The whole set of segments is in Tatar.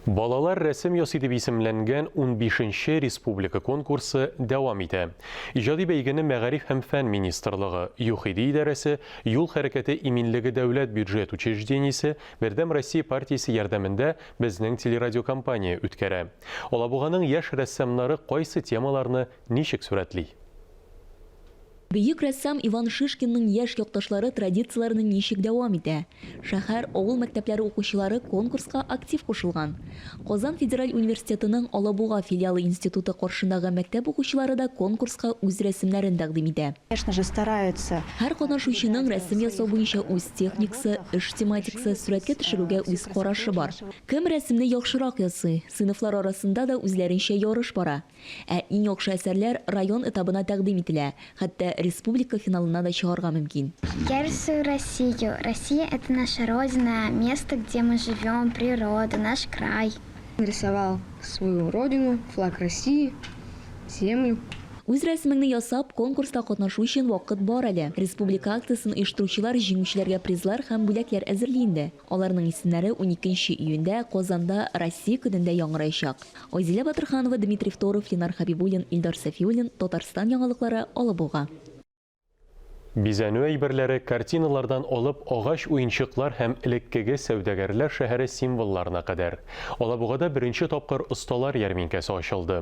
Балалар рәсем ясый дип исемләнгән унбишенче республика конкурсы дәвам итә. Иҗади бәйгене Мәгариф һәм фән министрлыгы, ЮХИДИ идарәсе, Юл хәрәкәте иминлеге дәүләт бюджет учреждениесе, Бердәм Россия партиясе ярдәмендә безнең телерадиокомпания үткәрә. Алабуганың яшь рәссамнары кайсы темаларны ничек сурәтли? Бөек рәссам Иван Шишкинның яшь якташлары традицияләрне ничек дәвам итә? Шәһәр, авыл мәктәпләре укучылары конкурска актив кушылган. Казан федераль университетының Алабуга филиалы институты каршындагы мәктәп укучылары да конкурска үз рәсемнәрен тәкъдим итә. Конечно же, стараются. Һәр катнашучының рәсем ясау буенча үз техникасы, эш тематикасы, сурәткә төшерүгә үз карашы бар. Кем рәсемне яхшырак ясый? Сыйныфлар арасында да үзләренчә ярыш бара. Ә иң яхшы әсәрләр район этабына тәкъдим ителә, хәтта республика финалына да чыгарга мөмкин. Я рисую Россию. Россия, это наша Родина, место, где мы живем, природа, наш край. Нарисовал свою родину, флаг России, землю. Үз рәсемеңне ясап, конкурста катнашу өчен вакыт бар әле. Республика акциясен оештыручылар җиңүчеләргә призлар һәм бүләкләр әзерли инде. Аларның исемнәре уникенче июньдә Казанда Россия көнендә яңгыраячак. Айзилә Батырханова, Дмитрий Второв, Ленар Хәбибуллин, Илдар Сафиуллин, Татарстан яңалыклары, Алабуга. Бизәнү әйберләре, картиналардан алып агач уенчыклар һәм элеккеге сәүдәгәрләр шәһәре символларына кадәр. Алабугада беренче тапкыр осталар ярминкәсе ачылды.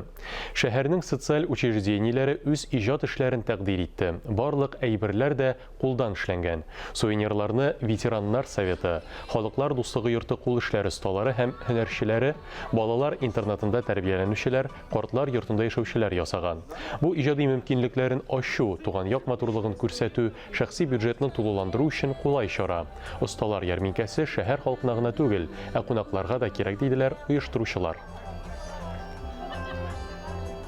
Шәһәрнең социаль учреждениеләре үз иҗат эшләрен тәкъдир итте. Барлык әйберләр дә кулдан эшләнгән. Сувенирларны ветераннар советы, Халыклар дуслыгы йорты кул эшләре осталары һәм һөнәрчеләре, балалар интернатында тәрбияләнүчеләр, картлар йортында яшәүчеләр ясаган. Бу иҗади мөмкинлекләрен ачу, туган як матурлыгын күрсәтү, шәхси бюджетны тулыландыру өчен кулай чара. Осталар ярминкәсе шәһәр халкына гына түгел, ә кунакларга да кирәк, диделәр оештыручылар.